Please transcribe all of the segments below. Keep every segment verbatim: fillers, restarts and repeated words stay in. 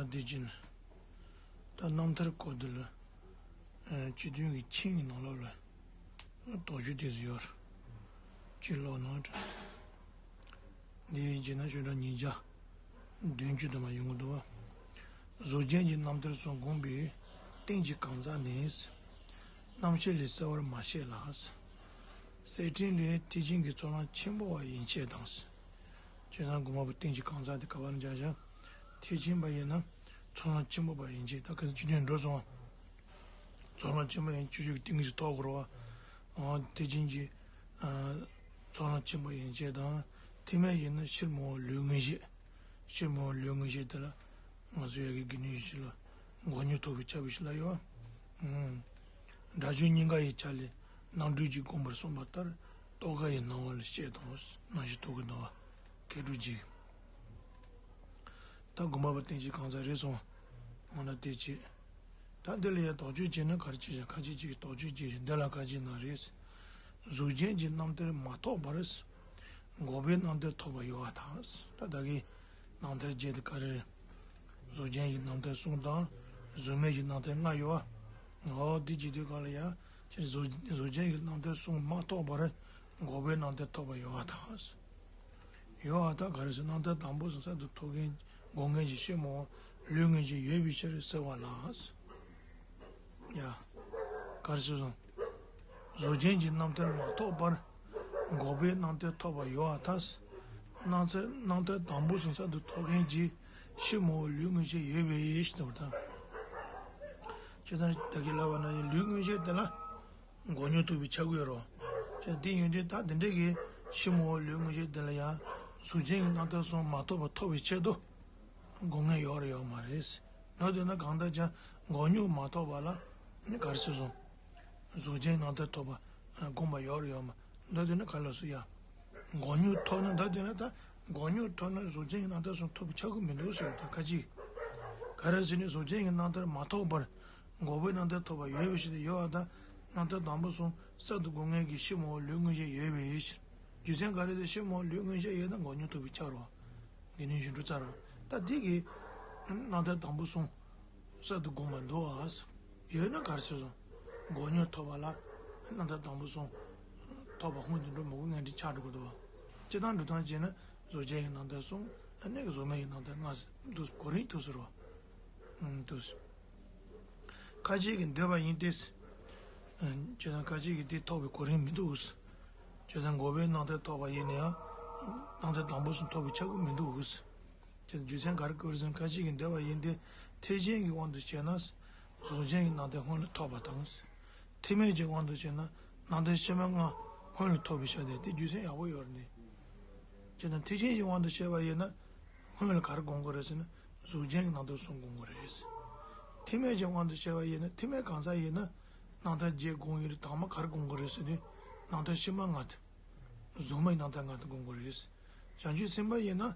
དེ་བཞིན་ད་རྣམ་ཐར་སྐོར་འདི་ལ་སྤྱི་དོན་གྱི་ཆིངས་ཀྱི་ནང་ལོགས་ལ་དོགས་གཅོད་དེ་ཚོ་ཡོད། ཅི་ལོག་ནང་དྲ། འདི་ཡི་རྗེས་ན་ཞུ་གྲངས་ཉིས་བརྒྱ་བདུན་ཅུ་དུ་མ་ཡོང་གི་འདུག་བ། གཟུགས་ཅན་གྱི་རྣམ་ཐར་གསུམ་དགོངས་པའི་རྟེན་གྱི་གང་ཟག་ནི། རྣམ་བཤད་ལས་གསལ་བར་མ་བཤད་ལ། གསེར་ཕྲེང་ལས་ཐེག་ཆེན་གྱི་ཚོགས་ལམ་ཆེན་པོ་བ་ཡན་ཆད་དང་། ཅེས་ན་དགོངས་པ་པོ་རྟེན་གྱི་གང་ཟག་དེ་ག་བར་འཇགས་ཤིང་། ཐེག་ཆེན་པ་ཡིན་ན་ཚོགས་ལམ་ཆེན་པོ་བ་ཡན་ཆད། ད་ག་ཚོད་ཅི་ནས་འགྲོ་སོང་བ། ཚོགས་ལམ་ཆེན་པོ་ཡན་ཆད་ཀྱི་ཏིང་ངེ་འཛིན་ཐོབ་དགོས་རེད་བ། ཐེག་ཆེན་གྱི་ཚོགས་ལམ་ཆེན་པོ་ཡན་ཆད་དང་། ཐེག་དམན་ཡིན་ན་ཕྱིར་མི་འོང་ལུས་མངོན་ཤེས། ཕྱིར་མི་འོང་ལུས་མངོན་ཤེས་དེ་ལ་ང་ཚོ་ཡ་གི་དགེ་འདུན་ཡིད་བཞིན་ལ་མགོ་མྱོང་ཐོབ་པའི་ཆ་བའི་ཞིག་ལ་ཡོད། སྒྲ་སྦྱོར་གཉིས་ཀ་ཡི་ཆ་ལས་རྣམ་འགྲེལ་གྱིས་དགོངས་པར་གསུངས་པ་ལྟར་རྟོག་གེ་ཡི་སྣང་བ་ལ་བཤད་དང་། རྣམ་བཤད་ཐོག་གི་སྣང་བ་མཁས་གྲུབ་རྗེ། ད་དགོངས་པ་པོ་རྟེན་གྱི་གང་ཟག་རེད་སོང་། འོ་ན་དེ་བྱེད། ད་འདི་ལ་ཡང་དོགས་གཅོད་བྱས་ན་ག་རེ་བྱེད་བཞག་ཁ་ཅིག་ཅིག་གིས་དོགས་གཅོད་བྱས་ཤིང་འདི་ལ་ག་ཅི་ན་རེད། གཟུགས་ཅན་གྱི་རྣམ་ཐར་མ་ཐོབ་པར། འགོག་པའི་རྣམ་ཐར་ཐོབ་པ་ཡོད་པར་ཐལ། ད་ད་གིན་རྣམ་ཐར་བརྒྱད་དེ་ག་རེ་རེད། གཟུགས་ཅན་གྱི་རྣམ་ཐར་གསུམ་དང་། གཟུགས་མེད་ཀྱི་རྣམ་ཐར་ལྔ་ཡོད་པ། འོ་འདི་བྱེད་དུས་ག་ལ་ཡང་ཕྱིར་གཟུགས་གཟུགས་ཅན་གྱི་རྣམ་ཐར་གསུམ་མ་ཐོབ་པར་འགོག་པའི་རྣམ་ཐར་ཐོབ་པ་ཡོད་པར་ཐལ། ཡོད་པར་ཐལ། ག་རེ་ཟེར། རྣམ་ཐར་དང་པོ་གསུམ་གསར་དུ་ཐོབ་མཁན་དགོས་མཁན་གྱི་ཕྱིར་མི་འོང་ལུས་མངོན་ཤེས་ཡོད་པའི་ཕྱིར་ཟེར་བ་ལ། ཡ། ག་རེ་ཟེར་སོང་། གཟུགས་ཅན་གྱི་རྣམ་ཐར་མ་ཐོབ་པར་འགོག་པའི་རྣམ་ཐར་ཐོབ་པ་ཡོད་པར་ཐལ། རྣམ་ཐར་རྣམ་ཐར་དང་པོ་གསུམ་གསར་དུ་ཐོབ་མཁན་གྱི་ཕྱིར་མི་འོང་ལུས་མངོན་ཤེས་ཡོད་པའི་ཕྱིར་ཟེར་བ་དང་། ཇི་ལྟར་བདག་གིས་ལབ་པ་ན་ལུས་མངོན་ཤེས་དེ་ལ་མགོ་མྱོང་ཐོབ་པའི་ཆ་དགོས་རོ། ཅེས་དེ་ཡོད་དུས་ད་དེ་འདྲ་གི་ཕྱིར་མི་འོང་ལུས་མངོན་ཤེས་དེ་ལ་ཡང་གཟུགས་ཅན་གྱི་རྣམ་ཐར་གསུམ་མ་ཐོབ་པ་ཐོབ་པའི་ཆེད་དུ་དགོས་མཁན་ཡོད་རེད་ཡོད་མ་རེད། མདོར་བསྡུས་ན་གང་ལྟར་ཀྱང་མགོ་མྱོང་མ་ཐོབ་པ་ལ་ནི་ག་རེ་ཟེར་སོང་། གཟུགས་ཅན་རྣམ་ཐར་ཐོབ་པ་དགོངས་པ་ཡོད་རེད་ཡོད་མ། མདོར་བསྡུས་ན་ག་རེ་ལབ་སོང་ཡ། མགོ་མྱོང་ཐོབ་ན་མདོར་བསྡུས་ན་ད་མགོ་མྱོང་ཐོབ་ན་གཟུགས་ཅན་གྱི་རྣམ་ཐར་གསུམ་ཐོབ་པའི་ཆ་དགོས་མི་འདུག་ཟེར་ད་ཁ་ཅིག་ག་རེ་ཟེར་ནས་གཟུགས་ཅན་གྱི་རྣམ་ཐར་མ་ཐོབ་པར་འགོག་པའི་རྣམ་ཐར་ཐོབ་པ་ཡོད་པའི་ཕྱིར་ཏེ་ཡོད་པ་དང་རྣམ་ཐར་དང་པོ་གསུམ་གསར་དུ་དགོས་མཁན་གྱི་ཕྱིར་མི་འོང་ལུས་མངོན་ཤེས་ཡོད་པའི་ཕྱིར། རྒྱུ་མཚན་ག་རེ་ཟེར་ཕྱིར་མི་འོང་ལུས་མངོན་ཤེས་ཡོད་ན་མགོ་མྱོང་ཐོབ་པའི་ཆ་རོ། དགེ་འདུན་གཞོན་ནུ་ཙ་ར། ད་དེ་གི་རྣམ་ཐར་དང་པོ་གསུམ་གསར་དུ་དགོངས་པ་འདུག་ཨ། ཡོད་ན་ག་རེ་ཟེར་སོང་། མགོ་མྱོང་ཐོབ་པ་ལ་རྣམ་ཐར་དང་པོ་གསུམ་ཐོབ་པ་སྔོན་དུ་འགྲོ་མི་དགོས་ངན་འདྲི་ཆགས་འགྲོ་གི་འདུག་བ། སྤྱིར་བཏང་འགྲོ་སྟངས་བྱས་ན་གཟུགས་ཅན་གྱི་རྣམ་ཐར་གསུམ་ཨ་ནི་གཟུགས་མེད་ཀྱི་རྣམ་ཐར་ལྔ་འདུག་གོ་རིམ་འདུག་ཟེར་བ། འདུག་ཁ་ཅིག་གིས་འདོད་པ་ཡིན་ཏེ། བྱས་ཙང་ཁ་ཅིག་གིས་དེ་ཐོབ་པའི་གོ་རིམ་མི་འདུག་བྱས་ཙང་འགོག་པའི་རྣམ་ཐར་ཐོབ་པ་ཡིན་ན་ཡང་། རྣམ་ཐར་དང་པོ་གསུམ་ཐོབ་པའི་ཆ་དགོས་མི་འདུག་བྱས་ཙང་རྒྱུ་མཚན་ག་རེ་བཀོད་རེད་ཟེར་ན་ཁ་ཅིག་གིས་འདོད་པ་ཡིན་ཏེ། ཐེག་ཆེན་གྱི་དབང་དུ་བྱས་ན། གཟུགས་ཅན་གྱི་རྣམ་ཐར་སྔོན་ལ་ཐོབ་པ་དང་། ཐེག་དམན་གྱི་དབང་དུ་བྱས་ན་རྣམ་ཐར་ཕྱི་མ་ལྔ་སྔོན་ལ་ཐོབ་པའི་ཆ་དེ་དེ་རྒྱུ་མཚན་ཡག་པོ་ཡོད་རེད་ནི། བྱས་ཙང་ཐེག་ཆེན་གྱི་དབང་དུ་བྱས་པ་ཡིན་ན། སྔོན་ལ་ག་རེ་དགོངས་དགོས་རེད་ཟེར་ན་གཟུགས་ཅན་གྱི་རྣམ་ཐར་གསུམ་དགོངས་དགོས་རེད། ཐེག་དམན་གྱི་དབང་དུ་བྱས་པ་ཡིན་ན་ཐེག་དམན་གང་ཟག་ཡིན་ན་རྣམ་ཐར་བརྒྱད་དགོངས་ཡོད་རེད། དང་པོ་ག་རེ་དགོངས་དགོས་རེད་ཟེར་དུས་རྣམ་ཐར་ཕྱི་མ་ལྔ་དེ། གཟུགས་མེད་རྣམ་ཐར་ལྔ་དེ་དགོངས་དགོས་རེད། བྱང་ཆུབ་སེམས་དཔའ་ཡིན་ན་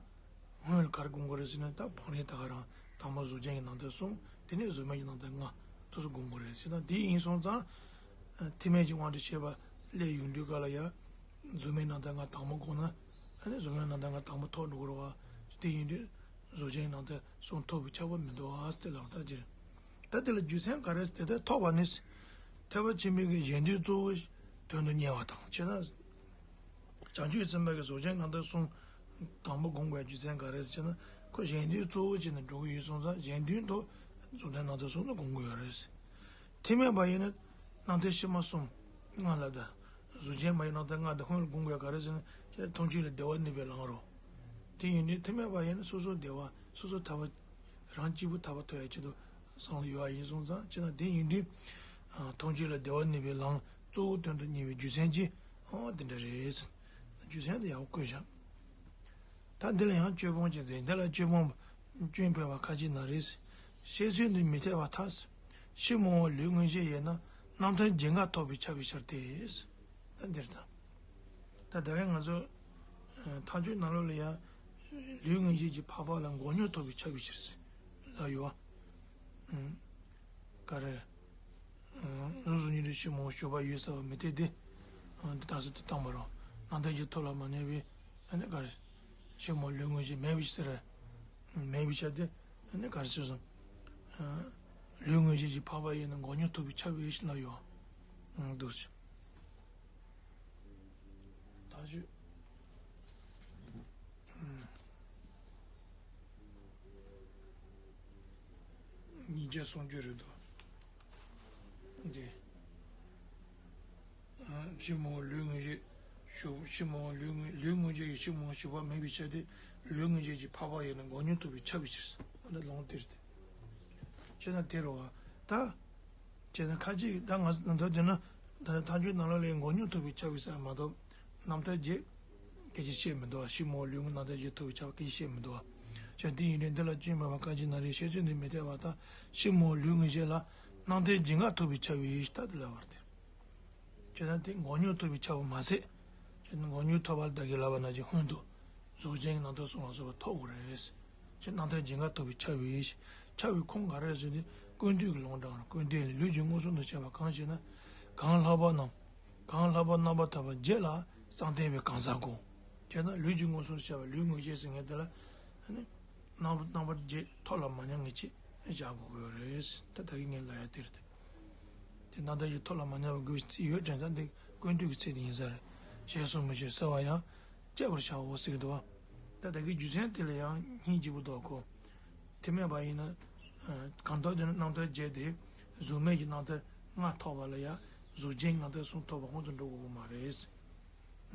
སྔོན་ལ་ག་རེ་དགོངས་དགོས་རེད་ཟེར་ན་ད་བག་ཉལ་ད་ག་རང་དང་པོ་གཟུགས་ཅན་གྱི་རྣམ་ཐར་གསུམ། དེ་ནས་གཟུགས་མེད་ཀྱི་རྣམ་ཐར་ལྔ་དེ་ཚོ་དགོངས་དགོས་རེད་ཟེར་ན། དེ་ཡིན་སོང་ཙང་ཐེག་དམན་གྱི་དབང་དུ་བྱས་པ་སླེབས་ཡོང་དུས་ག་ལ་ཡ། གཟུགས་མེད་རྣམ་ཐར་ལྔ་དང་པོ་དགོངས་ན། ཨ་ནི་གཟུགས་མེད་རྣམ་ཐར་ལྔ་དང་པོ་ཐོབ་འགྲོ་དགོས་རེད་བ། དེ་ཡིན་དུས་གཟུགས་ཅན་རྣམ་ཐར་གསུམ་ཐོབ་པའི་ཆགས་པ་མི་འདུག་ཨ་ཟེར་ལབ་ད་ཅི་རེད། ད་དེ་ལ་རྒྱུ་མཚན་ག་རེ་ཟེར་དེ་ལྟར་ཐོབ་པ་ནི། ཐེག་པ་ཆེན་པོའི་གཞན་དོན་གཙོ་བོ་དོན་དུ་གཉེར་བ་དང་བྱས་ན། བྱང་ཆུབ་སེམས་དཔའ་གི་གཟུགས་ཅན་རྣམ་ཐར་གསུམ་དང་པོ་དགོངས་པའི་རྒྱུ་མཚན་ག་རེ་ཟེར་ན། ཁོ་གཞན་དོན་གཙོ་བོ་བྱས་ནས་འགྲོ་གི་ཡོད་སོང་ཙང་གཞན་དོན་དུ་གཟུགས་ཅན་རྣམ་ཐར་གསུམ་ལ་དགོངས་དགོས་ཡོད་རེད། ཐེག་དམན་པ་ཡིན་ན་རྣམ་ཐར་ཕྱི་མ་གསུམ་ལྔ་ལ་ད། གཟུགས་ཅན་མ་ཡིན་རྣམ་ཐར་ལྔ་དེ་སྔོན་ལ་དགོངས་དགོས་ག་རེ་ཟེར་ན་ཁྱེད་ཐམས་ཅད་ལ་བདེ་བ་ནུས་པའི་ལམ་རོ། དེ་ཡིན་དུས་ཐེག་དམན་པ་ཡིན་ན་སོ་སོ་བདེ་བ་སོ་སོ་ཐར་པ། རང་གཅིག་པུ་ཐར་པ་ཐོབ་ཡ་ཆེད་དུ་བསམ་བློ་ཡོད་པ་ཡིན་སོང་ཙང་བྱས་ན་དེ་ཡིན་དུས། ཐམས་ཅད་ལ་བདེ་བ་ནུས་པའི་ལམ་གཙོ་བོ་དོན་དུ་གཉེར་བའི་རྒྱུ་མཚན་གྱིས་འོ་དེ་འདྲ་རེད། རྒྱུ་མཚན་དེ་ཡག་པོ་བཀོད་བཞག་ད་འདི་ལ་ཡང་དཔྱོད་སྤོང་ཅིག་མཛད། འདི་ལ་དཔྱོད་སྤོང་སྐྱོན་སྤེལ་བ་ཁ་ཅིག་ན་རེ། བཤད་ཚུལ་འདི་མི་འཐད་པར་ཐལ། ཕྱི་མི་འོང་ལུས་མངོན་ཤེས་ཡོད་ན་རྣམ་ཐར་རྒྱན་ག་ཐོབ་པའི་ཆགས་པའི་ཕྱིར་ཏེ། ད་འདིར་ད། ད་ད་རེས་ང་ཚོ་ཐག་གཅོད་ནང་ལོགས་ལ་ཡང་ལུས་མངོན་ཤེས་ཀྱི་འཕགས་པ་ལ་མགོ་མྱོང་ཐོབ་པའི་ཆགས་པའི་ཕྱིར་ཟེར་ལ་ཡོད། ག་རེ། གཟུགས་གཟུགས་ཉིད་དུ་ཕྱི་མི་འོང་ཞུགས་པ་ཡོད་ཟེར་བ་མི་འཐད་དེ། འདི་ལྟ་ཚུལ་དུ་བཏང་བ་རོ། རྣམ་ཐར་གྱི་ཐོག་ལ་མ་གནས་པའི་ཨ་ནི་ག་རེ། ཕྱི་མི་འོང་ལུས་མངོན་ཤེས་མེད་པའི་ཕྱིར། མེད་པའི་ཕྱིར་ཏེ། ནི་ག་རེ་ཟེར་སོང་། ལུས་མངོན་ཤེས་ཀྱིས་འཕགས་པ་ཡིན་ན་མགོ་སྙོམས་ཐོབ་པས་ཁྱབ་པའི་ཕྱིར་ལ་ཡོད། འདུག་ཟེར། ད་ཅི། ཉིས་བརྒྱ་སུམ་ཅུ་རེད་འདུག་འདི། ཕྱི་མ་ལུས་མངོན་ཤེས་ཞུགས། ཕྱི་མ་ལུས་མངོན། ལུས་མངོན་ཤེས་ཀྱིས་ཕྱི་མ་ཞུགས་པ་མེད་པའི་ཕྱིར་ཏེ། ལུས་མངོན་ཤེས་ཀྱིས་འཕགས་པ་ཡིན་ན་མགོ་སྙོམས་ཐོབ་པས་ཁྱབ་པའི་ཕྱིར། འོ་ན་ལུང་དེ་རེད་དེ། བྱས་ན་དེ་རེད་བ། ད། བྱས་ན་ཁ་ཅིག་ད་ང་ཚོ་ནང་དོན་དེ་ན། ད་ནི་ཐལ་འགྱུར་ནང་ལོགས་ལ་མགོ་སྙོམས་ཐོབ་པས་ཁྱབ་པའི་ས་མ་གཏོགས། རྣམ་ཐར་རྒྱས། སྐད་ཆ་བཤད་མི་འདུག་ཕྱི་མ་ལུས་མངོན་རྣམ་ཐར་རྒྱས་ཐོབ་པས་ཁྱབ་པ་སྐད་ཆ་བཤད་མི་འདུག་བྱས་དེ་ཡིན་དུས་འདི་ལ་སྐྱོན་མེད་པ་གང་ཞིག་ན་རེ་བཤད་ཚུལ་འདི་མི་འཐད་པ་དང་། ཕྱི་མ་ལུས་མངོན་ཤེས་ལ་རྣམ་ཐར་རྒྱས་འགག་ཐོབ་པས་ཁྱབ་པའི་ཕྱིར་ད་དེ་ལབ་པ་རེད། བྱས་ན་དེ་མགོ་སྙོམས་ཐོབ་པས་ཁྱབ་པ་མ་ཟད། བྱས་ན་མགོ་སྙོམས་ཐོབ་པ་ལ་བདག་གིས་ལབ་པ་ནང་བཞིན་སྔོན་དུ་གཟུགས་ཅན་གྱི་རྣམ་ཐར་གསུམ་ལ་སོགས་པ་ཐོབ་དགོས་རེད། ཅེས་རྣམ་ཐར་རྒྱས་འགག་ཐོབ་པས་ཁྱབ་པའི་ཕྱིར། ཁྱབ་པའི་ཁུངས་ག་རེ་ཟེར་ན་ཀུན་བཏུས་ཀྱི་ལུང་དྲངས། ཀུན་བཏུས་ལས་ལུས་ཀྱི་མངོན་སུམ་དུ་བྱས་པ་གང་ཞེ་ན། གང་ལྷག་པ་རྣམས། གང་ལྷག་པ་རྣམ་པར་ཐར་པ་བརྒྱད་ལ་བསམ་གཏན་པའི་གང་ཟག་གོ། བྱས་ན་ལུས་ཀྱི་མངོན་སུམ་དུ་བྱས་པ་ལུས་མངོན་ཤེས་ཟེར་མཁན་དེ་ལ། ཨ་ནི། རྣམ་རྣམ་པར་རྒྱལ་ཐོབ་ལ་མ་ཉམས་ངེས་ཅིག་བཞག་དགོས་ཀྱི་ཡོད་རེད། ད་ད་གིན་ངས་ལབ་ཡ་དེ་རེད་དེ། དེ་རྣམ་ཐར་གྱི་ཐོབ་ལ་མ་ཉམས་པའི་དགོས་ཚིག་ཡོད་དྲན། ད་འདི་ཀུན་བཏུས་ཀྱི་ཚིག་དེ་ཡིན་ས་རེད། ཞེས་གསུངས་མི་ཕྱིར་གསལ་བར་ཡང་། དཔྱད་པར་བྱའོ་ཟེར་གྱི་འདུག་བ། ད་ད་གིན་རྒྱུ་མཚན་དེ་ལ་ཡང་སྙིང་རྗེ་པོ་འདུག་གོ། དེ་མེད་པ་ཡིན་ན། གང་ལྟར་དེ་ནི་རྣམ་ཐར་བརྒྱད་དེ། གཟུགས་མེད་ཀྱི་རྣམ་ཐར་ལྔ་ཐོབ་པ་ལ་ཡང་གཟུགས་ཅན་རྣམ་ཐར་གསུམ་ཐོབ་པ་སྔོན་དུ་འགྲོ་དགོས་པ་མ་རེད།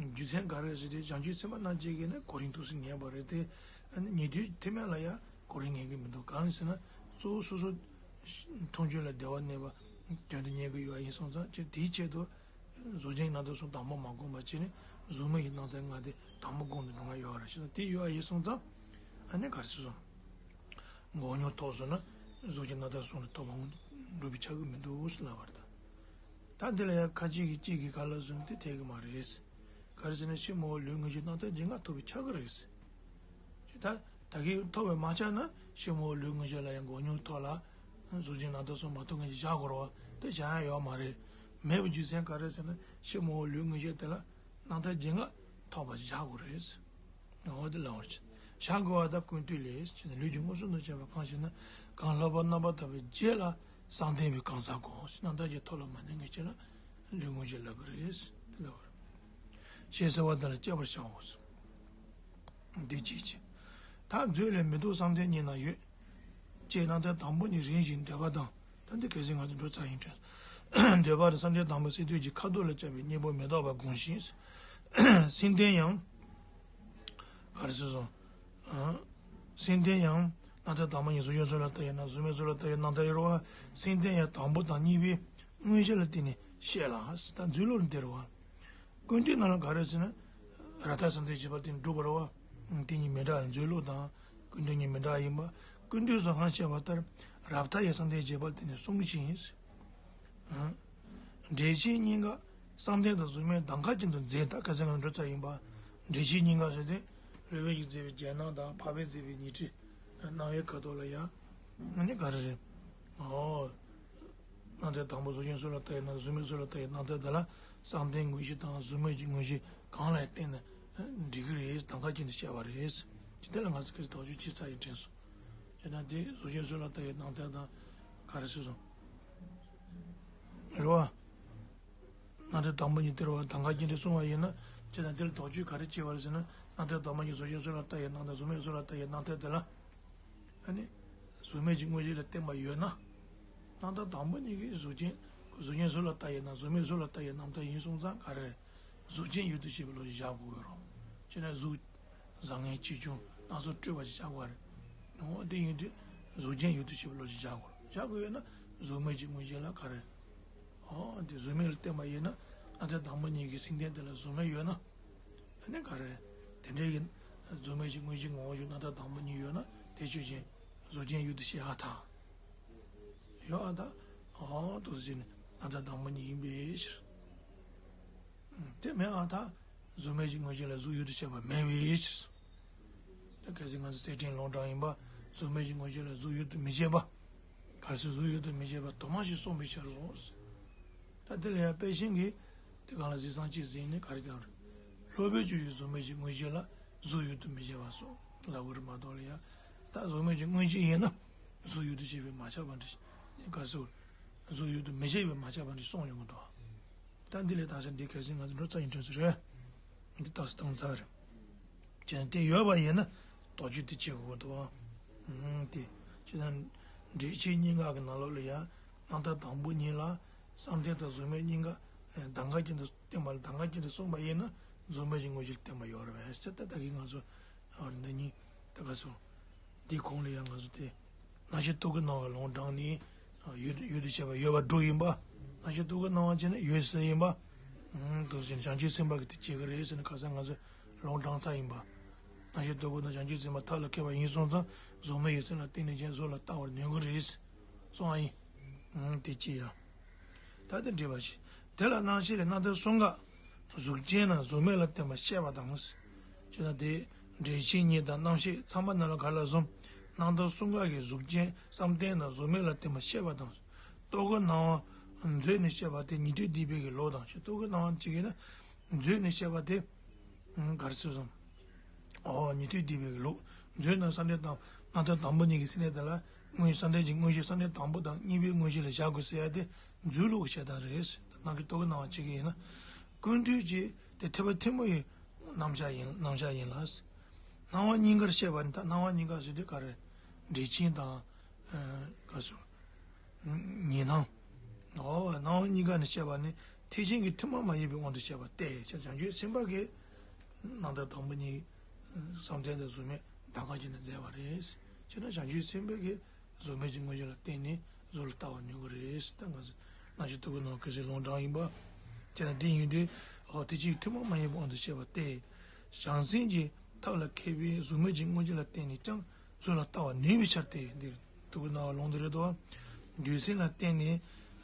རྒྱུ་མཚན་ག་རེ་ཟེར་ཏེ་བྱང་ཆུབ་སེམས་དཔའ་རྣམས་ཀྱིས་ཀྱི་ནི་གོ་རིམ་ཐུགས་སུ་ངེས་པ་རེད་དེ། ཨ་ནི་ཉན་ཐོས་དེ་མིན་ལ་ཡང་གོ་རིམ་ངེས་ཀྱི་མི་འདུག་གང་རེད་ཟེར་ན། གཙོ་བོ་སོ་སོ་མཐོང་ཆོས་ལ་བདེ་བ་གནས་པ་དོན་དུ་གཉེར་གྱི་ཡོད་པ་ཡིན་སོང་ཙང་། ཅེས་དེའི་ཆེད་དུ་གཟུགས་ཅན་རྣམ་ཐར་གསུམ་དང་པོ་མ་བསྒོམས་པ་བྱས་ནས་གཟུགས་མེད་ཀྱི་རྣམ་ཐར་ལྔ་དེ་དང་པོ་བསྒོམས་ནས་འགྲོ་ཡ་ཡོད་རེད། ཞེ་ན་དེ་ཡོད་པ་ཡིན་སོང་ཙང་། ཨ་ནི་ག་རེ་ཟེར་སོང་། མགོ་སྙོམས་ཐོབ་སོང་ན་གཟུགས་ཅན་རྣམ་ཐར་གསུམ་ལ་ཐོབ་པ་སྔོན་དུ་འགྲོ་བའི་ཆགས་ཀྱི་མི་འདུག་ཟེར་ལབ་པ་རེད་ད། ད་འདི་ལ་ཡང་ཁ་ཅིག་གིས་གཅིག་གིས་ག་ལ་གསུངས་དེ་འཐད་ཀྱི་མ་རེད། ག་རེ་ཟེར་ན་ཕྱི་མ་ལུས་མངོན་ཤེས་རྣམ་ཐར་རྒྱས་འགག་ཐོབ་པས་ཁྱབ་ཀྱི་རེད། ཅེས་ད་ད་གིན་ཐོབ་པས་མ་ཁྱབ་ན་ཕྱི་མ་ལུས་མངོན་ཤེས་ལ་ཡང་མགོ་སྙོམས་ཐོབ་ལ། གཟུགས་ཅན་རྣམ་ཐར་གསུམ་མ་ཐོབ་མཁན་ཅིག་བཞག་དགོས་རེད་བ། དེ་བཞག་ཡ་ཡོད་མ་རེད། མེད་པའི་རྒྱུ་མཚན་ག་རེ་ཟེར་ན་ཕྱི་མ་ལུས་མངོན་ཤེས་དེ་ལ་རྣམ་ཐར་རྒྱས་འགག་ཐོབ་པ་ཞིག་བཞག་དགོས་རེད། འོ་དེ་ལ་བར་བྱེད། བཞག་དགོས་པ་ལྟར་ཀུན་བཏུས་ལས་ཅེས་ནས་ལུས་ཀྱི་མངོན་སུམ་དུ་བྱས་པ་གང་ཞེ་ན། གང་ལྷག་པ་རྣམ་པར་ཐར་པ་བརྒྱད་ལ་བསམ་གཏན་པའི་གང་ཟག་གོ། རྣམ་ཐར་རྒྱས་ཐོབ་ལ་མ་ཉམས་ངེས་ཅན་ལ་ལུས་མངོན་ཤེས་ལབ་ཀྱི་རེད། དེ་ལ་བར། ཞེས་གསལ་བ་དེ་ལ་དཔྱད་པར་བྱའོ། འདི་གཅིག་བྱས། ད་མཛོད་ལས་མི་ལྡོག་བསམ་གཏན་གཉིས་ན་ཡོད། ཅེས་རྣམ་ཐར་དང་པོ་གཉིས་རིམ་བཞིན་འདོད་པ་དང་། ད་འདི་གལ་སྲིད་ང་ཚོ་འགྲོ་ཚར་ཡིན་དྲན། འདོད་པ་དང་བསམ་གཏན་དང་པོ་སེལ་འདོད་ཀྱི་ཁ་དོག་ལ་སྐྱབས་པའི་གཉེན་པོ་མི་ལྡོག་པ་དགོངས་ཤིང་། སེམས་རྟེན་ཡང་། ག་རེ་ཟེར་སོང་། སེམས་རྟེན་ཡང་རྣམ་ཐར་དང་པོ་གཉིས་གཟུགས་ཅན་གསུམ་ལ་ལྟ་བའི་རྣམ་གཟུགས་མེད་གཟུགས་ལ་ལྟ་བའི་རྣམ་ཐར་ཡོད་རེད་བ། སེམས་རྟེན་ཡང་དང་པོ་དང་གཉིས་པའི་མངོན་ཤེས་ལ་བརྟེན་ནས་བཤད་ལ། ད་མཛོད་ལུགས་ལ་འདིར་བ། ཀུན་བཏུས་ནང་ལ་ག་རེ་ཟེར་ན། རབ་མཐའ་བསམ་གཏན་བརྒྱད་པར་བརྟེན་སྒྲུབ་པ་རེད་བ། དེ་གཉིས་མི་འདྲ་བ་མཛོད་ལུགས་དང་ཀུན་བཏུས་གཉིས་མི་འདྲ་བ་ཡིན་པ། ཀུན་བཏུས་སུ་ཧང་བཤད་པ་ལྟར་རབ་མཐའ་ཡང་བསམ་གཏན་བརྒྱད་པར་བརྟེན་ནས་གསུངས་ཤིང་། འགྲེལ་བྱེད་གཉིས་ཀ་བསམ་གཏན་དང་གཟུགས་མེད་གདམ་ཁ་ཅན་དུ་མཛད། ད་ཁ་སང་ལ་འགྲོ་ཚར་ཡིན་པ། འགྲེལ་བྱེད་གཉིས་ཀ་ཟེར་ཏེ། སློབ་དཔོན་གྱིས་མཛད་པའི་རྒྱན་སྣང་དང་འཕགས་པས་མཛད་པའི་ཉི་ཁྲི་སྣང་བའི་ཁ་དོག་ལ་ཡང་། ཨ་ནི་ག་རེ་རེད། ཨོ། རྣམ་ཐར་དང་པོ་གཟུགས་ཅན་གསུམ་ལ་ལྟ་བའི་རྣམ་གཟུགས་མེད་གཟུགས་ལ་ལྟ་བའི་རྣམ་ཐར་དེ་ལ་བསམ་གཏན་མངོན་ཤེས་དང་གཟུགས་མེད་ཀྱི་མངོན་ཤེས་གང་ལ་བརྟེན་ནས་འགྲིག་གི་རེད། གདམ་ཁ་ཅན་དུ་བཤད་པ་རེད། ཅི་དེ་ལ་ང་ཚོ་སྐད་ཆ་དོགས་གཅོད་བྱས་ཚར་ཡིན་དྲན་སོང་། བྱས་ན་དེ་གཟུགས་ཅན་གསུམ་ལ་ལྟ་བའི་རྣམ་ཐར་དང་ག་རེ་ཟེར་སོང་། རེད་བ། རྣམ་ཐར་དང་པོ་གཉིས་དེར་བ་གདམ་ཁ་ཅན་དུ་གསུངས་པ་ཡིན་ན། བྱས་ན་དེ་ལ་དོགས་གཅོད་ག་རེ་བྱས་པ་རེད་ཟེར་ན། རྣམ་ཐར་དང་པོ་གཉིས་གཟུགས་ཅན་གསུམ་ལ་ལྟ་བའི་རྣམ་ཐར་གཟུགས་མེད་གཟུགས་ལ་ལྟ་བའི་རྣམ་ཐར་དེ་ལ། ཨ་ནི། གཟུགས་མེད་ཀྱི་མངོན་ཤེས་ལ་བརྟེན་པ་ཡོད་ན། རྣམ་ཐར་དང་པོ་གཉིས་ཀྱིས་གཟུགས་ཅན། གཟུགས་ཅན་གསུམ་ལ་ལྟ་བའི་རྣམ་གཟུགས་མེད་གཟུགས་ལ་ལྟ་བའི་རྣམ་ཐར་ཡིན་སོང་ཙང་ག་རེ། གཟུགས་ཅན་ཡུལ་དུ་བྱེད་པའི་ལོ་རྒྱུས་བཞག་དགོས་རོ། བྱས་ན་གཟུགས། བཟང་ངན་ཆེ་ཆུང་སྣ་ཚོགས་སྤྲོས་པ་ཞིག་བཞག་དགོས་རེད། འོ་དེ་ཡིན་དུས་གཟུགས་ཅན་ཡུལ་དུ་བྱེད་པའི་ལོ་རྒྱུས་བཞག་དགོས་རོ། བཞག་དགོས་ཡོད་ན་གཟུགས་མེད་ཀྱི་མངོན་ཤེས་ལ་ག་རེ། འོ་དེ་གཟུགས་མེད་ལ་བརྟེན་པ་ཡིན་ན་རྣམ་ཐར་དང་པོ་གཉིས་ཀྱི་སེམས་རྟེན་དེ་ལ་གཟུགས་མེད་ཡོད་ན། ཨ་ནི་ག་རེ། དེ་འདྲའི་གི། གཟུགས་མེད་ཀྱི་མངོན་ཤེས་ངོ་བོ་བཞིན་རྣམ་ཐར་དང་པོ་གཉིས་ཡོད་ན་དེ་ཆོས་ཅན། གཟུགས་ཅན་ཡུལ་དུ་བྱེད་ཨ་ཐ། ཡོད་ཨ་ཐ། འོ་དུ་ཟིན་རྣམ་ཐར་དང་པོ་གཉིས་ཡིན་པའི་ཕྱིར། དེ་མེད་ཨ་ཐ། གཟུགས་མེད་ཀྱི་མངོན་ཤེས་ལ་གཟུགས་ཡུལ་དུ་བྱེད་པ་མེད་པའི་ཕྱིར། ད་གལ་སྲིད་ང་ཚོ་གསེར་ཕྲེང་ལུང་དྲངས་ཡིན་པ། གཟུགས་མེད་ཀྱི་མངོན་ཤེས་ལ་གཟུགས་ཡུལ་དུ་མི་བྱེད་པ། གལ་སྲིད་གཟུགས་ཡུལ་དུ་མི་བྱེད་པ་དུ་མ་ཞིག་གསུངས་པའི་ཕྱིར་རོ། ད་དེ་ལ་ཡང་དཔེ་ཆེན་གྱིས་དེ་གང་ལ་གཟིགས་སམ་ཅི་ཟེར་ནས་ག་རེ་ལྟར། སློབ་དཔོན་ཆོས་ཀྱི་གཟུགས་མེད་ཀྱི་མངོན་ཤེས་ལ་གཟུགས་ཡུལ་དུ་མི་བྱེད་པ་སོགས་ལབ་དགོས་རེད་མ་གཏོགས་ལ་ཡང་། ད་གཟུགས་མེད་ཀྱི་མངོན་ཤེས་ཡིན་ན། གཟུགས་ཡོད་དུ་བྱས་པས་མ་ཁྱབ་པ་འདྲ། ག་ཟེར། གཟུགས་ཡོད་དུ་མི་བྱས་པས་མ་ཁྱབ་པ་འདྲ་གསུངས་ཡོང་གི་འདུག་ད་འདི་ལས་ད་ཆ་འདི་གལ་སྲིད་ང་ཚོ་འགྲོ་རྩ་ཡིན་དྲན་ཟེར་རེད། འདི་རྟགས་སུ་བཏང་ཚར་རེད། ཅེས་དེ་ཡོད་པ་ཡིན་ན་དོགས་གཅོད་དེ་བྱེད་དགོས་འདུག་ཨང་། དེ་ཅི་ལྟར་འགྲེལ་ཆེན་གཉིས་ཀ་གི་ནང་ལོགས་ལ་ཡང་རྣམ་ཐར་དང་པོ་གཉིས་ལ་བསམ་གཏན་དང་གཟུགས་མེད་གཉིས་ཀ་གདམས་ངག་ཅན་དུ་བསྟན་པ་ལ་གདམས་ངག་ཅན་དུ་གསུངས་པ་ཡིན་ན་གཟུགས་མེད་ཀྱི་དངོས་གཞི་ལ་བརྟེན་པ་ཡོད་རེད་པས། ད་ལྟ་གི་ང་ཚོ་འདི་གཉིས་ད་ག་སོང་། འདིའི་གོང་ལ་ཡང་ང་ཚོ་དེ། རྣམ་ཤེས་རྟོག་གེའི་སྣང་བ་ལུང་དྲངས་ནས། ཡོད་ཡོད་དུ་བྱས་པ་ཡོད་པར་སྒྲུབ་ཡིན་པ། རྣམ་ཤེས་རྟོག་གེའི་སྣང་བ་བྱས་ན་ཡོད་ཟེར་ཡིན་པ། ཨང་། དུ་ཟིན་བྱང་ཆུབ་སེམས་དཔའ་གིས་དེ་བྱེད་ཀྱི་རེད་ཟེར་ནས་ཁ་སང་ང་ཚོས་ལུང་དྲངས་ཚར་ཡིན་པ། རྣམ་ཤེས་རྟོག་གེ་དང་བྱང་ཆུབ་སེམས་དཔའ་ཐབས་ལ་མཁས་པ་ཡིན་སོང་ཙང་གཟུགས་མེད་ཡུལ་ཅན་ལ་བརྟེན་ནས་ཀྱང་གཟུགས་ལ་ལྟ་བར་ནུས་ཀྱི་རེད། སོང་ཨ་ཡིན། ཨང་། དེ་ཅི་ཡང་། ད་དེ་འགྲེལ་པ་ཞིག་དེ་ལ་རྣམ་ཤེས་ལས་རྣམ་ཐར་གསུམ་ཀ། གཟུགས་ཅན་ནམ་གཟུགས་མེད་ལ་བརྟེན་པར་བཤད་པ་དང་། ཅེ་ན་དེ། འགྲེལ་ཆེན་གཉིས་དང་རྣམ་བཤད་ཚང་མ་ནང་ལ་ག་ལ་གསུམ། རྣམ་ཐར་གསུམ་ཀ་གི་གཟུགས་ཅན་བསམ་གཏན་ནམ་གཟུགས་མེད་ལ་བརྟེན་པར་བཤད་པ་དང་། རྟོག་གེའི་སྣང་བ་མཛོད་ནས་བཤད་པ་དེ་ཉན་ཐོས་སྡིག་པའི་གི་ལུགས་དང་། རྟོག་གེའི་སྣང་བ་གཅིག་ཡིན་ན། མཛོད་ནས་བཤད་པ་དེ། ག་རེ་ཟེར་སོང་། ཨོ། ཉན་ཐོས་སྡིག་པའི་ལུགས། མཛོད་ནམ་བསམ་གཏན་དང་རྣམ་ཐར་དང་པོ་གཉིས་ཀྱི་ཟེར་ནས་དེ་ལ་དངོས་བསམ་གཏན་གྱི་དངོས་གཞི་བསམ་གཏན་དང་པོ་དང་གཉིས་པའི་དངོས་གཞི་ལ་བཞག་དགོས་ཟེར་ཡ་དེ་མཛོད་ལུགས་ཀྱི་བཤད་སྟངས་རེད། ནང་གི་རྟོག་གེའི་སྣང་བ་གཅིག་ཡིན་ན། ཀུན་བཏུས་ཀྱི་དེ་ཐེག་པ་ཐལ་མོ་ཡི་རྣམ་གཞག་ཡིན་རྣམ་གཞག་ཡིན་ལ། སྣང་བ་གཉིས་ཀར་བཤད་པ་ནི་ད་སྣང་བ་གཉིས་ཀ་ཟེར་དུས་ག་རེ། འགྲེལ་ཆེན་དང་། ག་ཟེར། ཉི་སྣང་། ཨོ། སྣང་བ་གཉིས་ཀ་ནས་བཤད་པ་ནི་ཐེག་ཆེན་གྱི་ཐུན་མོང་མ་ཡིན་པའི་དབང་དུ་བྱས་པ་སྟེ། བྱང་ཆུབ་སེམས་དཔའ་གིས་རྣམ་ཐར་དང་པོ་གཉིས། བསམ་གཏན་དང་གཟུགས་མེད་གདམས་ངག་ཅན་ལ་མཛད་པ་རེད། བྱས་ན་བྱང་ཆུབ་སེམས་དཔའ་གིས་གཟུགས་མེད་ཀྱི་དངོས་གཞི་ལ་བརྟེན་ནས་གཟུགས་ལ་ལྟ་བར་ནུས་ཀྱི་རེད། ད་ང་ཚོ་རྣམ་ཤེས་རྟོག་གེའི་སྣང་བ་གལ་སྲིད་ལུང་དྲངས་ཡིན་པ། བྱས་ན་དེ་ཡིན་དུས་ཨོ་ཐེག་ཆེན་གྱི་ཐུན་མོང་མ་ཡིན་པའི་དབང་དུ་བྱས་པ་སྟེ། བྱང་སེམས་ཀྱི་ཐབས་ལ་མཁས་པས་གཟུགས་མེད་ཀྱི་དངོས་གཞི་ལ་བརྟེན་ནས་ཀྱང་། གཟུགས་ལ་ལྟ་བར་ནུས་པའི་ཕྱིར་ཏེ། འདིར་རྟོག་གེའི་སྣང་བ་ལུང་དེ་རེད་དོ། འདོད་སེམས་ལ་བརྟེན་ནས་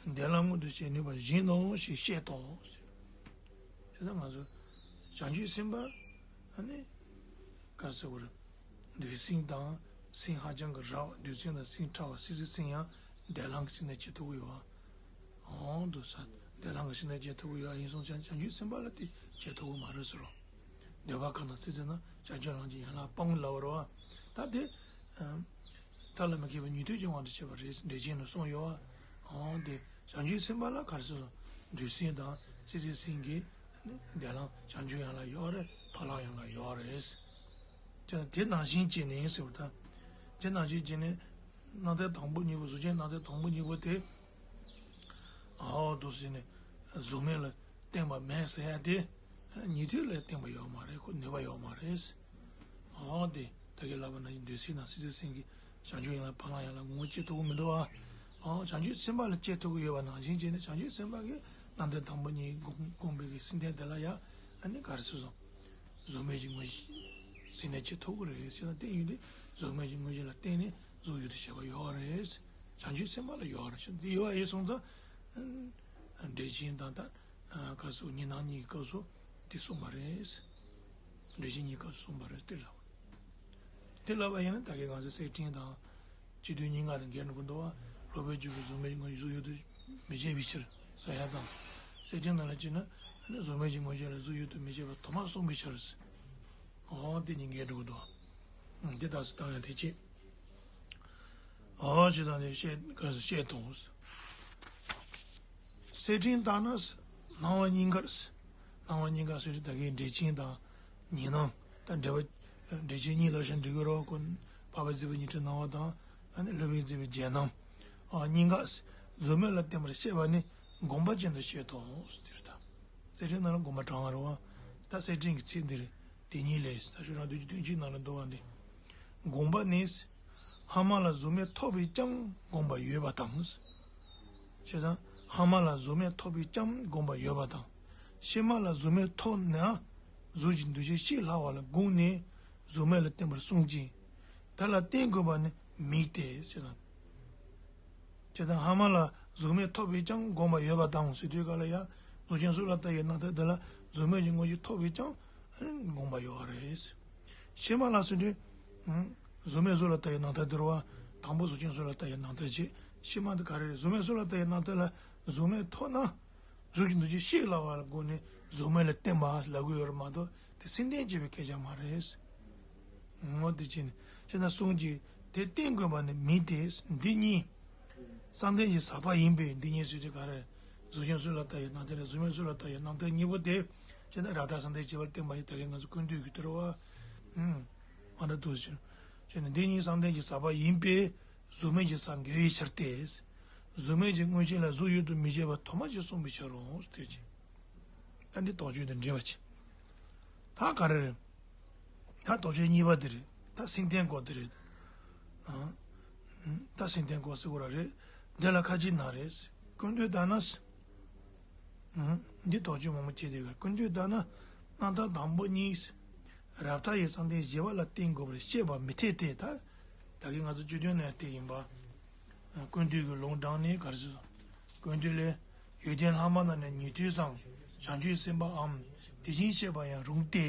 འདས་ལམ་མངོན་དུ་བྱེད་ནུས་པ་བཞིན་ནོ་ཞེས་བཤད་དོ། དེ་ལྟར་ང་ཚོ་བྱང་ཆུབ་སེམས་དཔའ་ནི་ག་ཟེར་བར། འདོད་སེམས་དང་སེམས་ཧ་ཅང་གི་རགས་པ། འདོད་སེམས་དང་སེམས་ཕྲ་བ་སྲིད་རྩེའི་སེམས་ཡང་འདས་ལམ་གྱི་སེམས་ནས་བྱེད་ཐུབ་ཀྱི་ཡོད་པ། འོང་དུ་ས། འདས་ལམ་གྱི་སེམས་ནས་བྱེད་ཐུབ་ཀྱི་ཡོད་པ་ཡིན་སོང་ཙང་བྱང་ཆུབ་སེམས་དཔའ་ལ་དེ་བྱེད་ཐུབ་ཀྱི་མ་རེད་ཟེར་རོ། འདོད་པ་ཁ་ན་སྲིད་རྩེ་ན་བྱང་ཆུབ་ལམ་གྱི་ཡན་ལག་སྤང་ལབ་པ་རེད་པ། ད་དེ། ཐབས་ལ་མ་མཁས་པའི་ཉན་ཐོས་ཀྱི་དབང་དུ་བྱས་པ་རེད། འགྲེལ་ཆེན་ནང་གསུངས་ཡོད་པ། འོང་དེ་བྱང་ཆུབ་སེམས་དཔའ་ལ་ག་རེ་ཟེར་སོང་། འདོད་སེམས་དང་སྲིད་རྩེའི་སེམས་ཀྱི་འདས་ལམ་བྱང་ཆུབ་ཡན་ལག་ཡོད་རེད། འཕགས་ལམ་ཡན་ལག་ཡོད་རེད། དེ་དེ་ནང་བཞིན་བྱས་ནས་ཟེར་བ་དང་། དེ་ནང་བཞིན་བྱས་ནས། རྣམ་ཐར་དང་པོ་གཉིས་པོ་གཟུགས་ཅན་རྣམ་ཐར་དང་པོ་གཉིས་པོ་དེ། ཨའོ་འདུག་ཟེར་ནས་གཟུགས་མེད་ལ་བརྟེན་པ་མེད་ཟེར་ཡ་དེ། ཉན་ཐོས་ལ་བརྟེན་པ་ཡོད་མ་རེད། ཁོ་ནུས་པ་ཡོད་མ་རེད། ཨའོ་དེ་ད་གིན་ལབ་པ་ནང་བཞིན་འདོད་སེམས་དང་སྲིད་རྩེའི་སེམས་ཀྱིས་བྱང་ཆུབ་ཡན་ལག་འཕགས་ལམ་ཡན་ལག་ངོ་བོ་སྐྱེ་ཐུབ་ཀྱི་མི་འདུག་ཨ། ཨའོ་བྱང་ཆུབ་སེམས་དཔའ་ལ་སྐྱེ་ཐུབ་ཀྱི་ཡོད་པ་ནང་བཞིན་བྱས་ནས་བྱང་ཆུབ་སེམས་དཔའ་གིས་རྣམ་ཐར་དང་པོ་གཉིས་བསྒོམས་བསྒོམས་པའི་གི་སེམས་ལྡན་དེ་ལ་ཡ་ཨ་ནི་ག་རེ་ཟེར་སོང་། གཟུགས་མེད་ཀྱི་དངོས་གཞི་ཟེར་ནས་ཅི་ཐུབ་ཀྱི་རེད་ཟེར་ན། བརྟེན་ཡོད་དེ་གཟུགས་མེད་ཀྱི་དངོས་གཞི་ལ་བརྟེན་ནས་གཟུགས་ཡོད་དུ་བྱེད་པ་ཡོད་རེད། བྱང་ཆུབ་སེམས་དཔའ་ལ་ཡོད་རེད་ཟེར། འདི་ཡོད་ཡོད་སོང་ཙང་། འགྲེལ་ཆེན་དང་ད་ག་སོ་ཉི་སྣང་གཉིས་ཀྱི་སྐབས་སུ་དེ་གསུངས་པ་རེད། འགྲེལ་ཆེན་གཉིས་ཀྱི་སྐབས་སུ་གསུངས་པ་རེད་དེ་ལ། དེ་ལབ་པ་ཡིན་ན་ད་གིན་ང་ཚོ་གསེར་ཕྲེང་དང་། སྤྱི་དོན་གཉིས་ཀ་དང་འགལ་འགྲོ་གི་འདུག་བ། སློབ་དཔོན་ཆོས་ཀྱིས་གཟུགས་མེད་ཀྱི་དངོས་གཞི་གཟུགས་ཡོད་དུ་མི་བྱེད་པའི་ཕྱིར་ཟེར་ཡ་དང་། གསེར་ཕྲེང་ནང་ལ་བྱས་ན་ཨ་ནི་གཟུགས་མེད་ཀྱི་དངོས་གཞི་ལ་གཟུགས་ཡོད་དུ་མི་བྱེད་པ་དོན་མ་གསུངས་པའི་ཕྱིར། འོ་དེ་གཉིས་འགལ་འགྲོ་གི་འདུག་བ། འདི་ལྟ་སུ་བཏང་ཡ་དེ་ཅི། འོ་ཅི་ཙང་དེ་བཤད་ག་སུ་བཤད་དོ། གསེར་ཕྲེང་ལྟར་ན་སྣང་བ་གཉིས་ཀར། སྣང་བ་གཉིས་ཀ་ཟེར་དུས་ད་གིན་འགྲེལ་ཆེན་དང་ཉི་སྣང་། ད་འགྲེལ་པ། འགྲེལ་ཆེན་གཉིས་ལབ་ཤག་འགྲིག་གི་རེད་པ། ཁོ་འཕགས་པ་མཛད་པའི་ཉི་ཁྲི་སྣང་བ་དང་། ཨ་ནི་སློབ་དཔོན་མཛད་པའི་རྒྱན་རྣམ། ཨ་གཉིས་ཀ། གཟུགས་མེད་ལ་བརྟེན་པར་བཤད་པ་ནི་དགོངས་པ་ཅན་དུ་བཤད་དོ། ཟེར་ད། གསེར་ཕྲེང་ནང་ལ་དགོངས་པ་དྲངས་པ་རེད་པ། ད་གསེར་ཕྲེང་གི་ཚིག་འདིར་དེ་ཉིད་ལས་ད་ཤོག་རང་དུས་ཀྱི་དོན་གཅིག་ནང་ལ་འདུ་བ་འདི། དགོངས་པ་ནི། སྔ་མ་ལ་གཟུགས་མེད་ཐོབ་པས་ཀྱང་དགོངས་པ་ཡོད་པ་དང་། བྱས་ཙང་སྔ་མ་ལ་གཟུགས་མེད་ཐོབ་པས་ཀྱང་དགོངས་པ་ཡོད་པ་དང་། ཕྱི་མ་ལ་གཟུགས་མེད་ཐོབ་ན་གཟུགས་ཀྱི་འདུ་བྱེད་ཤེས་སླ་བ་ལ་དགོངས་ནས་གཟུགས་མེད་ལ་བརྟེན་པར་གསུངས་ཀྱི། དེ་ལ་བརྟེན་དགོས་པ་ནི་མིག་སྟེ་ཟེར་དང་། བྱས་ཙང་སྔ་མ་ལ་གཟུགས་མེད་ཐོབ་པས་ཀྱང་དགོངས་པ་ཡོད་པ་དང་ཟེར་དུས་ག་ལ་ཡང་གཟུགས་ཅན་གཟུགས་ལ་ལྟ་བའི་རྣམ་ཐར་འདི་ལ་གཟུགས་མེད་ཀྱི་དངོས་གཞི་ཐོབ་པས་ཀྱང་དགོངས་པ་ཡོད་རེད། ཕྱི་མ་ལ་ཟེར་དུས། གཟུགས་མེད་གཟུགས་ལ་ལྟ་བའི་རྣམ་ཐར་འདི་རེད་པ། དང་པོ་གཟུགས་ཅན་གཟུགས་ལ་ལྟ་བའི་རྣམ་ཐར་བྱས། ཕྱི་མ་འདི་ག་རེ་རེད། གཟུགས་མེད་གཟུགས་ལ་ལྟ་བའི་རྣམ་ཐར་ལ་གཟུགས་མེད་ཐོབ་ན། གཟུགས་ཀྱི་འདུ་བྱེད་ཤེས་སླ་བ་ལ་དགོངས་ནས་གཟུགས་མེད་ལ་བརྟེན་པ་ལབ་ཀྱི་ཡོད་རེད་མ་གཏོགས་དེ་སེམས་ལྡན་བྱེད་པའི་སྐད་ཆ་མ་རེད། འོ་དེ་བྱས་ནས་བྱས་ན་གསུངས་ཀྱི། དེ་བསྟན་དགོས་པ་ནི་མིན་ཏེ། འདི་གཉིས་བསམ་གཏན་གྱི་ཟག་པ་ཡིན་པས། འདི་གཉིས་ཟེར་དུས་ག་རེ། གཟུགས་ཅན་གཟུགས་ལ་ལྟ་བའི་རྣམ་ཐར་རེད། གཟུགས་མེད་གཟུགས་ལ་ལྟ་བའི་རྣམ་ཐར་གཉིས་པོ་དེ་ཇི་ལྟར་རབ་མཐའ་བསམ་གཏན་བྱེད་པ་བསྟན་པ་ཞིག་ད་གིན་ང་ཚོ་ཀུན་བཏུས་ཀྱི་དུ་རུ་བ། ཨུམ། མ་འདྲ་འདུག་ཟེར། ཅེས་ནི་འདི་གཉིས་བསམ་གཏན་གྱི་ཟག་པ་ཡིན་པས། གཟུགས་མེད་ཀྱི་ས་འགལ་བའི་ཕྱིར་ཏེ། གཟུགས་མེད་ཀྱི་མངོན་ཤེས་ལ་གཟུགས་ཡོད་དུ་མི་བྱེད་པ་དོན་མ་ཕྱིར་གསུངས་པའི་ཕྱིར་རོ། དེ་ཅི། ད་འདི་དོགས་གཅོད་དང་འབྲེལ་བ་ཅི། ད་ག་རེ་རེད། ད་དོགས་གཅོད་གཉིས་པ་དེ་རེད། ད་སེམས་རྟེན་སྐོར་དེ་རེད། ཨང་། ད་སེམས་རྟེན་སྐོར་ཟེར་དགོས་ར་རེད། འདི་ལ་ཁ་ཅིག་ན་རེད། ཀུན་བཏུས་ལྟར་ན། ཨང་། འདི་དོགས་གཅོད་མང་པོ་བྱས་དེ་ག་ཀུན་བཏུས་ལྟར་ན། རྣམ་ཐར་དང་པོ་གཉིས། རབ་མཐའ་ཡི་བསམ་གཏན་བཞི་པ་ལ་བརྟེན་དགོས་པར་བཤད་པ་མི་འཐད་དེ། ད། ད་གིན་ང་ཚོ་བཅུད་དོན་ནས་དེ་ཡིན་པ། ཀུན་བཏུས་ཀྱི་ལུང་དྲངས་ནས་ག་རེ་ཟེར། ཀུན་བཏུས་ལས། ཡོན་ཏན་ལྷག་མ་རྣམས་ནི་ཉན་ཐོས་སམ། བྱང་ཆུབ་སེམས་དཔའམ། དེ་བཞིན་གཤེགས་པ་ཡང་རུང་སྟེ།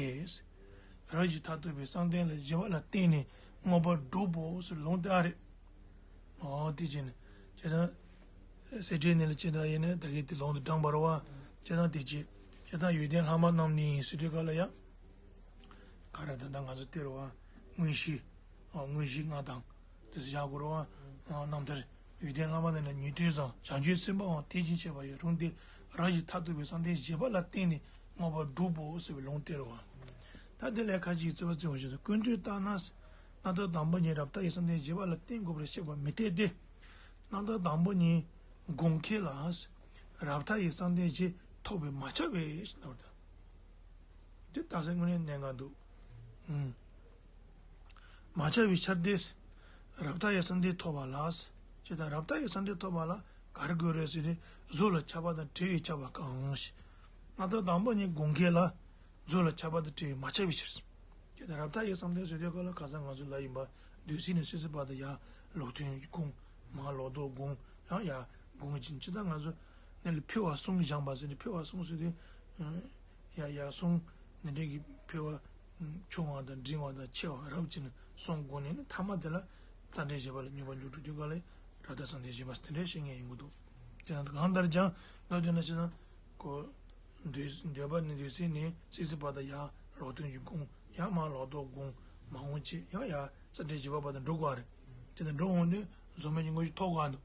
རབ་ཀྱི་མཐར་ཐུག་པའི་བསམ་གཏན་ལ་བཞི་པ་ལ་བརྟེན་ནས་མངོན་པར་སྒྲུབ་པོ་ཟེར་ལུང་དེ་ཨ་རེད། ཨོ་དེ་བྱས་ནས་བྱས་ཙང་། གསེར་ཕྲེང་ནས་ལ་ཅི་ད་ཡིན་ནས་ད་གིན་དེ་ལུང་དུ་དྲངས་པ་རེད་བ། བྱས་ཙང་དེ་བྱས། བྱས་ཙང་ཡོན་ཏན་ལྷག་མ་རྣམས་ནི་ཟེར་དུས་ག་ལ་ཡ། ག་རེ་ད་ལྟ་ང་ཚོ་དེ་རེད་བ། མངོན་ཤེས། ཨོ་མངོན་ཤེས་ལྔ་དང་། དེ་ཚོ་བཞག་དགོས་རེད་བ། ཨོ་རྣམ་ཐར། ཡོན་ཏན་ལྷག་མ་རྣམས་ནི་ཉན་ཐོས་སམ། བྱང་ཆུབ་སེམས་དཔའམ། དེ་བཞིན་གཤེགས་པ་ཡང་རུང་སྟེ། རབ་ཀྱི་མཐར་ཐུག་པའི་བསམ་གཏན་བཞི་པ་ལ་བརྟེན་ནས་མངོན་པར་སྒྲུབ་པོ་ཟེར་བའི་ལུང་དེ་རེད་བ། ད་དེ་ལས་ཁ་ཅིག་རྩོད་པ་རྩོད་པ་བྱས་སོ། ཀུན་བཏུས་ལྟར་ན། རྣམ་ཐར་དང་པོ་ཉིད་རབ་མཐའ་ཡི་བསམ་གཏན་བཞི་པ་ལ་བརྟེན་དགོས་པར་བཤད་པ་མི་འཐད་དེ། རྣམ་ཐར་དང་པོ་ཉིད་དགོངས་འགལ་ལ། རབ་མཐའ་ཡི་བསམ་གཏན་བཞི་ཐོབ་པས་མ་ཁྱབ་པའི་ཕྱིར་ལྟར། དེ་རྟགས་གསལ་དངོས་གནས་གནད་འགག་འདུག་ཨུམ། མ་ཁྱབ་པའི་ཕྱིར་ཏེ། རབ་མཐའ་ཡི་བསམ་གཏན་ཐོབ་པ་ལ། ཅེས་དང་རབ་མཐའ་ཡི་བསམ་གཏན་ཐོབ་པ་ལ་ག་རེ་དགོས་རེད་ཟེར་ཏེ། གཟུགས་ལ་ཁྱབ་པ་དང་བྲལ་བས་ཁྱབ་པ་གང་ཞིག་རྣམ་ཐར་དང་པོ་ཉིད་དགོངས་འགལ་ལ། གཟུགས་ལ་ཁྱབ་པ་དང་བྲལ་བས་མ་ཁྱབ་པའི་ཕྱིར། ཅེས་དང་རབ་མཐའ་ཡི་བསམ་གཏན་ཟེར་དུས་སྐབས་ལ་ཁ་སང་ང་ཚོ་ལ་ཡིན་པ། འདོད་སྲེད་ནས་སྲིད་རྩེ་བར་དུ་ཡར་ལོག་ཐུན་དགོངས། མར་ལོག་རྟོག་དགོངས། ཡང་ཡར་དགོངས་ཀྱི་ཅི་ལྟར་ང་ཚོ་ནི་ལ་འཕེལ་བ་གསུམ་སྦྱངས་པ་ཟེར་ནས་འཕེལ་བ་གསུམ་ཟེར་དུས། ཡ་ཡ་གསུང་། འདི་འདྲའི་གི་འཕེལ་བ་ཆུང་བ་དང་འབྲིང་བ་དང་ཆེ་བ་རབ་ཅིག་ནས་གསུང་དགོས་ནས་ནི་མཐའ་མ་དེ་ལ་རྩ་འགྲེལ་བཞི་པ་ལ་སྙོམས་པར་འཇུག་གྲུབ་དུས་ག་ལ་རབ་མཐའ་བསམ་གཏན་བཞི་པ་དེ་འདྲའི་བཤད་མཁན་ཡིན་དགོས་འདུག་དེ་ཡང་གང་ལྟར་ཀྱང་ལོ་དེ་ན་ཕྱི་ན་གོ། འདོད་འདོད་པ་ནི་འདོད་སྲེད་ནས་སྲིད་རྩེ་བར་དུ་ཡར་ལོག་ཐུན་གྱི་དགོངས། ཡང་མར་ལོག་རྟོག་དགོངས། མར་འོང་བྱེད། ཡང་ཡར་རྩ་འགྲེལ་བཞི་པ་བར་དུ་འགྲོ་དགོས་རེད། དེ་ལྟར་འགྲོ་འོང་དུས་གཟུགས་མེད་ཀྱི་མངོན་ཤེས་ཐོབ་དགོས་འདུག་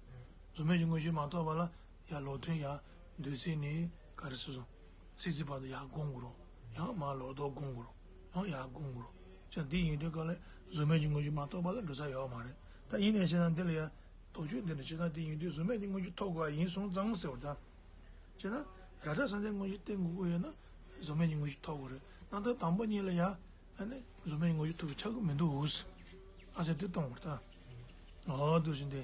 གཟུགས་མེད་ཀྱི་མངོན་ཤེས་མ་ཐོབ་པ་ལ་ཡར་ལོག་ཐུན་ཡར་འདོད་སྲེད་ནས་ག་རེ་ཟེར་སོང་། སྲིད་རྩེ་བར་དུ་ཡར་དགོངས་དགོས་རེད། ཡང་མར་ལོག་རྟོག་དགོངས་དགོས་རེད། ཡང་ཡར་དགོངས་དགོས་རེད། ཅེས་འདི་ཡིན་དུས་ག་ལ་གཟུགས་མེད་ཀྱི་མངོན་ཤེས་མ་ཐོབ་པ་ལ་འགྲོ་ས་ཡོད་མ་རེད། ད་ཡིན་ནའི་བྱས་ན་འདི་ལ་ཡ། དོགས་གཅོད་འདི་འདྲ་བྱེད་སྟངས་དེ་ཡིན་དུས་གཟུགས་མེད་ཀྱི་མངོན་ཤེས་ཐོབ་དགོས་ཡིན་སོང་ཙང་ཟེར་བ་དང་། བྱས་ན། རབ་མཐའ་བསམ་གཏན་མངོན་ཤེས་བསྟེན་དགོས་ཀྱི་ཡོད་ན། གཟུགས་མེད་ཀྱི་མངོན་ཤེས་ཐོབ་དགོས་རེད། རྣམ་ཐར་དང་པོ་གཉིས་ལ་ཡ། ཨ་ནི་གཟུགས་མེད་ཀྱི་མངོན་ཤེས་ཐོབ་པའི་ཆགས་ཀྱི་མི་འདུག་ཨ་ཟེར་དེ་གཏོང་བར་ལྟ། འོ་འདུག་བཞིན་ཏེ།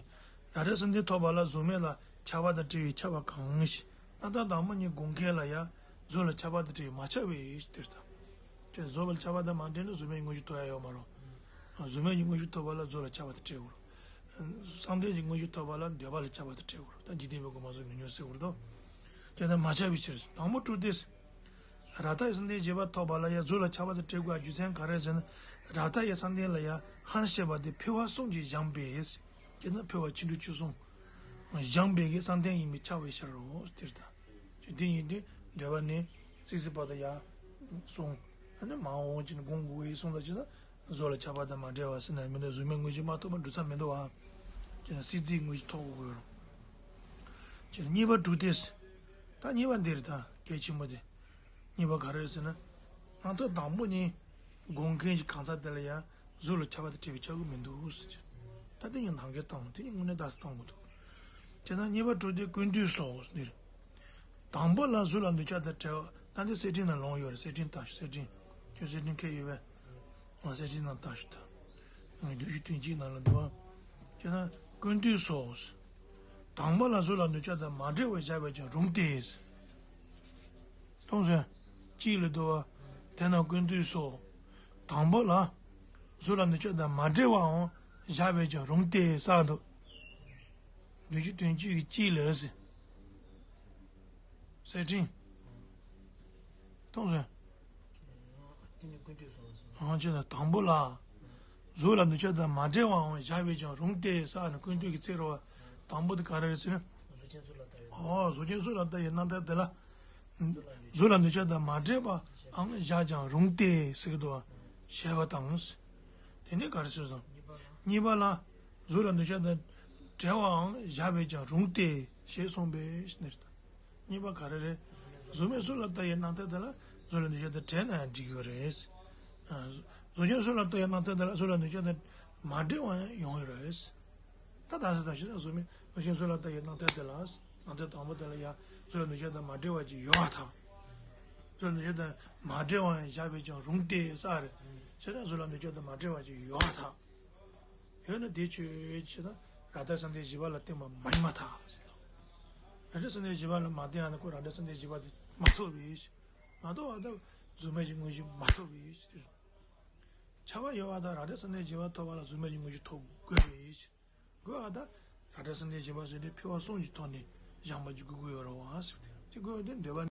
རབ་མཐའ་བསམ་གཏན་ཐོབ་པ་ལ་གཟུགས་མེད་ལ་ཁྱབ་པ་དང་བྲལ་བས་ཁྱབ་པ་གང་ཞིག་རྣམ་ཐར་དང་པོ་གཉིས་དགོངས་འགལ་ལ་ཡ། གཟུགས་ལ་ཁྱབ་པ་དང་བྲལ་བས་མ་ཁྱབ་པའི་ཕྱིར་ལྟར། དེ་གཟུགས་ལ་ཁྱབ་པ་དང་མ་བྲལ་ན་གཟུགས་མེད་ཀྱི་མངོན་ཤེས་ཐོབ་ཡ་ཡོད་མ་རེད། གཟུགས་མེད་ཀྱི་མངོན་ཤེས་ཐོབ་པ་ལ་གཟུགས་ལ་ཁྱབ་པ་དང་བྲལ་དགོས་རེད། བསམ་གཏན་གྱི་མངོན་ཤེས་ཐོབ་པ་ལ་འདོད་པ་ལ་ཁྱབ་པ་དང་བྲལ་དགོས་རེད། ད་འཇིག་རྟེན་པའི་སྒོ་མ་ཚོས་མི་ཉུང་ཟེར་དགོས་རེད་དོ། དེ་ལྟར་མ་ཁྱབ་པའི་ཕྱིར། དང་པོ་དྲུག་སྟེ། རབ་མཐའ་ཡི་བསམ་གཏན་བཞི་པ་ཐོབ་པ་ལ་ཡང་གཟུགས་ལ་ཁྱབ་པ་དང་བྲལ་དགོས་རྒྱུ་མཚན་ག་རེ་ཟེར་ན། རབ་མཐའ་ཡི་བསམ་གཏན་ལ་ཡང་སྔར་བཤད་པ་དེ་འཕེལ་བ་གསུམ་གྱིས་སྦྱངས་པས། དེ་ནི་འཕེལ་བ་ཆེ་འབྲིང་ཆུང་གསུམ་སྦྱངས་པའི་གི་བསམ་གཏན་ཡིན་པས་ཁྱབ་པའི་ཕྱིར་རོ། དེ་ལྟར། དེ་ཡིན་ཏེ་འདོད་པ་ནི་སྲིད་རྩེ་བར་དུ་ཡར་སོང་། ཨ་ནི་མར་འོང་ཅིག་ནི་དགོངས་དགོས་ཀྱི་གསུངས་ལ་ཅི་ན། གཟུགས་ལ་ཁྱབ་པ་དང་མ་བྲལ་བ་ཟེར་ན་མི་འདུག་གཟུགས་མེད་མངོན་ཤེས་མ་ཐོབ་པར་འགྲོ་ས་མི་འདུག་བ། ཅེས་ན་སྲིད་རྩེའི་མངོན་ཤེས་ཐོབ་དགོས་རོ། ཅེས་ན་གཉིས་པ་དྲུག་སྟེ། ད་གཉིས་པ་འདིར་ད་གལ་ཆེན་པོ་དེ། གཉིས་པ་ག་རེ་ཟེར་ན། རྣམ་ཐར་དང་པོ་ནི། དགོངས་འགལ་གྱི་གང་ཟག་དེ་ལ་ཡང་གཟུགས་ལ་ཁྱབ་པ་དང་བྲལ་བའི་ཆགས་ཀྱི་མི་འདུག་ཟེར་གྱི། ད་དེ་ཉིད་ནང་འགལ་བཏང་དེ་ཉིད་དངོས་གནས་རྟགས་སུ་བཏང་དགོས་འདུག་ཅེས་ན་གཉིས་པ་དྲུག་སྟེ་ཀུན་བཏུས་སོ་འདིར། དང་པོ་ལ་གཟུགས་ལ་འདོད་ཆགས་དང་བྲལ་བ་ད་འདི་གསེར་ཕྲེང་ན་ལོང་ཡོད་རེད། གསེར་ཕྲེང་ལྟ་ཞུ་གསེར་ཕྲེང་། ཁྱོད་གསེར་ཕྲེང་ཁྱེར་ཡོད་པས། ང་གསེར་ཕྲེང་ནང་ལྟ་ཞུ་ད། ང་བདུན་ཅུ་དོན་གཅིག་ནང་ལ་འདུག་བ། ཅེས་ན་ཀུན་བཏུས་སོ། དང་པོ་ལ་གཟུགས་ལ་འདོད་ཆགས་དང་མ་བྲལ་བར་བཞག་པས་ཀྱང་རུང་སྟེ། གཏོང་ཟེར། གཅིག་ལ་འདུག་བ། དེ་ན་ཀུན་བཏུས་སོ། དང་པོ་ལ། གཟུགས་ལ་འདོད་ཆགས་དང་མ་བྲལ་བའང་བཞག་པས་ཀྱང་རུང་སྟེ་ཟེར་འདུག་བདུན་ཅུ་དོན་གཅིག་གི་གཅིག་ལ་ཟེར། གསེར་ཕྲེང་། གཏོང་ཟེར། ཨང་ཅི་ལ་དང་པོ་ལ། གཟུགས་ལ་འདོད་ཆགས་དང་མ་བྲལ་བའང་བཞག་པས་ཀྱང་རུང་སྟེ་ཟེར་ནས་ཀུན་བཏུས་ཀྱི་ཚིག་རེད་བ། དང་པོ་དེ་ག་རེ་རེད་ཟེར་ན། ཨོ་གཟུགས་ཅན་གཟུགས་ལ་ལྟ་ཡི་རྣམ་ཐར་དེ་ལ། གཟུགས་ལ་འདོད་ཆགས་དང་མ་བྲལ་བའང་བཞག་ཀྱང་རུང་སྟེ་ཟེར་གྱི་འདུག་བ། བཞག་པ་དང་། དེ་ནས་ག་རེ་ཟེར་སོང་། གཉིས་པ་ལ། གཟུགས་ལ་འདུ་བྱེད་དང་བྲལ་བའང་བཞག་པས་ཀྱང་རུང་སྟེ་ཞེས་གསུངས་པས་ནི། གཉིས་པ་ག་རེ་རེད། གཟུགས་མེད་གཟུགས་ལ་ལྟ་བའི་རྣམ་ཐར་དེ་ལ་གཟུགས་ལ་འདུ་བྱེད་དང་བྲལ་ན་ཡང་འགྲིག་གི་རེད། གཟུགས་ཅན་གཟུགས་ལ་ལྟ་བའི་རྣམ་ཐར་དེ་ལ་གཟུགས་ལ་འདུ་བྱེད་དང་མ་བྲལ་བ་ཡང་ཡོང་གི་རེད། ད་ད་ཟེར་དང་ཞེ་ན་གཟུགས་མེད་གཟུགས་ཅན་གཟུགས་ལ་ལྟ་བའི་རྣམ་ཐར་དེ་ལ་རྣམ་ཐར་དང་པོ་དེ་ལ་ཡང་གཟུགས་ལ་འདུ་བྱེད་དང་མ་བྲལ་བ་ཅིག་ཡོད་པར་ཐལ། གཟུགས་ལ་འདུ་བྱེད་དང་མ་བྲལ་བ་ཡང་བཞག་པས་ཀྱང་རུང་སྟེ་ས་རེད། ཞེ་ན་གཟུགས་ལ་འདུ་བྱེད་དང་མ་བྲལ་བ་ཅིག་ཡོད་པར་ཐལ། ཡོད་ན་དེ་ཆོས་ཅན་ན་རང་འདྲ་བསམ་གཏན་བཞི་པ་ལ་བརྟེན་པ་མ་ཡིན་པར་ཐལ། རང་འདྲ་བསམ་གཏན་བཞི་པ་ལ་མ་བརྟེན་ཡང་ན་ཁོ་རང་འདྲ་བསམ་གཏན་བཞི་པ་དེ་མ་ཐོབ་པའི་ཕྱིར། མ་ཐོབ་པ་དང་གཟུགས་མེད་ཀྱི་དངོས་གཞི་མ་ཐོབ་པའི་ཕྱིར། ཁྱབ་པ་ཡོད་པ་དང་རང་འདྲ་བསམ་གཏན་བཞི་པ་ཐོབ་པ་ལ་གཟུགས་མེད་ཀྱི་དངོས་གཞི་ཐོབ་དགོས་པའི་ཕྱིར། དགོས་པ་དང་རང་འདྲ་བསམ་གཏན་བཞི་པ་ཟེར་དེ་འཕེལ་བ་གསུམ་གྱི་ཐོག་ནས་སྦྱངས་པ་ཅིག་དགོས་ཀྱི་ཡོད་རེད་པ་ཟེར་ཏེ། དེ་དགོས་པ་དེ་འདོད་པ་